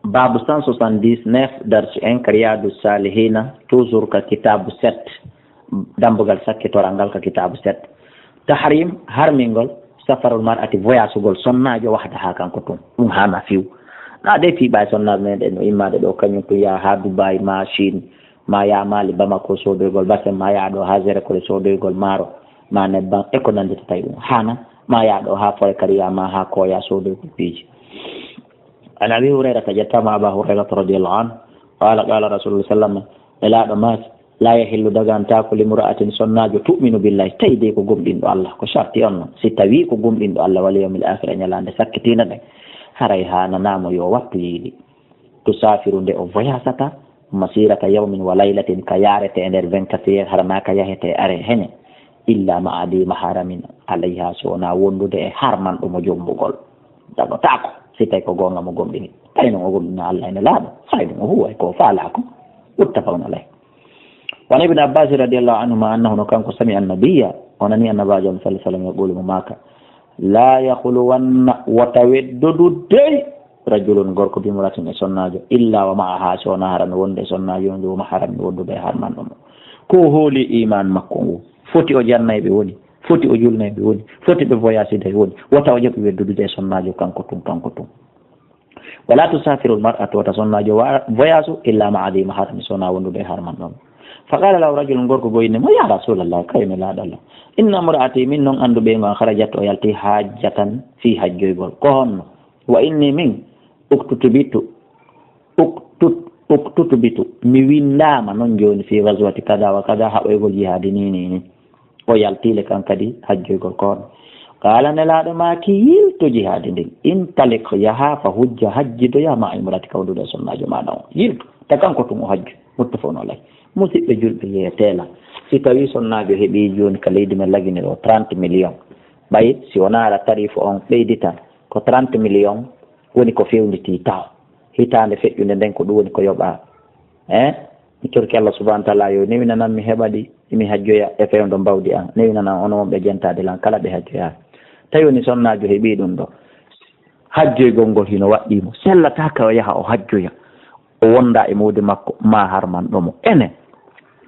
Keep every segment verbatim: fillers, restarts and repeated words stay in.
Babu cent soixante-dix-neuf, darsu en ka Riyadu Salihina, toujours ka kitabu sept, dambugal sakkitoral ngal ka kitabu sept. Tahrim, harmingol, safarul mar'ati, voyasugol sonnaajo wahdaha kanko tun. Ɗum haana fiw. Na de fi ɓay sonnaaɓe meɗen no immaade ɗo, kañum tun yaha ha Dubai, ma Chine, ma yaha Mali, Bamako, sodoygol basen, ma yaha ɗo ha Zerekole, sodoygol maaro, ma nebban, e ko nandita tawi ɗum. Haana, ma yaha ɗo ha Forekariya, ma ha Koya, sodoygol piiji. عن أبي هريرة، جتام أبا هريرة رضي الله عنه، قال، قال رسول الله صلى الله عليه وسلم، Nelaaɗo maaki, لا يحل، dagantaako, لامرأة، sonnaajo, تؤمن بالله، tawi de ko gomɗinɗo Allah, ko sarti on non. Si tawi ko gomɗinɗo Allah, واليوم الآخر، e ñalaande sakkitiinde nden, haray haananaamo yo wattu yiide. تسافر، nde o voyasata, مسيرة يوم وليلة، ka yaarete e nder vingt-quatre heures, hara na ka yahete are hene, إلا مع ذي محرم عليها، so wonaa wondude e harmanɗo mo jombugol. Dagotaako, si tawi ko goonga mo gomɗini. Tawi non o gomɗina Allah e Nelaaɗo, haray ɗum o huuway ko o faalaa ko. متفق عليه. وعن ابن عباس رضي الله عنهما أنه، no kanko, سمع النبي، o nani Annabaajo on صلى الله عليه وسلم يقول، mo maaka, لا يخلون، wota weddodu dey, رجل، gorko, بامرأة، e sonnaajo, إلا ومعها، so wonaa hara no wonde e sonnaajo on, ذو محرم، wondude e harmanɗo mo. Ko o hooli iman makko ngu, foti o jannayɓe woni, foti o julnayɓe woni, foti ɓe voyaside woni, wota o jaɓi weddodude e sonnaajo kanko tun, kanko tun. ولا تسافر المرأة، wota sonnaajo wa-, voyasu, إلا مع ذي محرم، so wonaa wondude e harmanɗo mo. فقال له رجل، gorko goo inni mo, يا رسول الله، kayo Nelaaɗo Allah, إن امرأتي، min non anndu ɓeyngu an, خرجت، o yalti, حاجة، fii hajjoygol. Ko honno? وإني، min, اكتتبت، اكتت-، اكتتبت، mi winndaama non jooni, في غزوة كذا وكذا، haɓoygol jihaadi ni, ni, ni. O yalti le kan kadi hajjoygol ko on. قال، Nelaaɗo maaki, yiltu jihaadi ndin. انطلق، yaha, فحج، hajjidoya, مع امرأتك، wondude e sonnaajo maaɗa on. Yiltu, ta kanko tun o hajju. متفق عليه. Musiɓɓe julɓe, yeetee lan. Si tawii sonnaajo heɓii jooni ka leydi men Lagine ɗo trente millions. Ɓay si wonaa hara tarifu on ɓeyditan, ko trente millions woni ko fewnditii taw. Hitaande feƴƴunde nden ko ɗum woni ko yoɓaa. Eh? Mi torki Allah subhanahu wa ta'ala yo newinanan mi heɓa ɗi, mi hajjoya e fewndo mbawdi an. Newinanan onon wonɓe jentaade lan kala ɓe hajjoyaaka. Tawi woni sonnaajo heɓii ɗum ɗo. Hajjoygol ngol hino waɗɗii mo. Sellataa ka o yaha o hajjoya. O wonda e moodi makko, ma harmanɗo mo. Enen,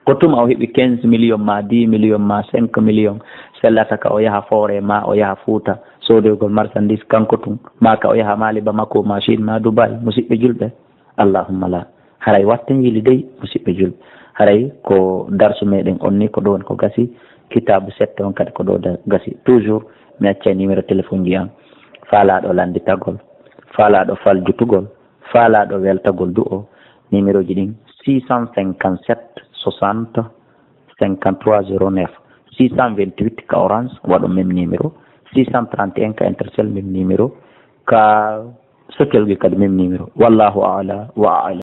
ko tuma o heɓi quinze millions, ma dix millions, ma cinq millions, sellata ka o yaha Foore, ma o yaha Fuuta, sodoygol marchandise kanko tun, ma ka o yaha Mali, Bamako, ma Chine, ma Dubai, musiɓɓe julɓe. Allahumma la. Haray watten yili dey, musiɓɓe julɓe. Haray ko darsu meɗen on ni, ko ɗo woni ko gasi, kitaabu sette on kadi ko ɗo da-, gasi. Toujours, mi accay numéro téléphone ji an. Faalaaɗo lannditagol, faalaaɗo faljutugol, faalaaɗo weltagol du o, numéro ji ɗin, six cent cinquante-sept soixante cinquante-trois zéro neuf, six cent vingt-huit ka Orange, waɗo même numéro, six cent trente et un ka Intercell, même numéro, ka Sotelgui kadi même numéro. Wallahu a'la wa a'lam.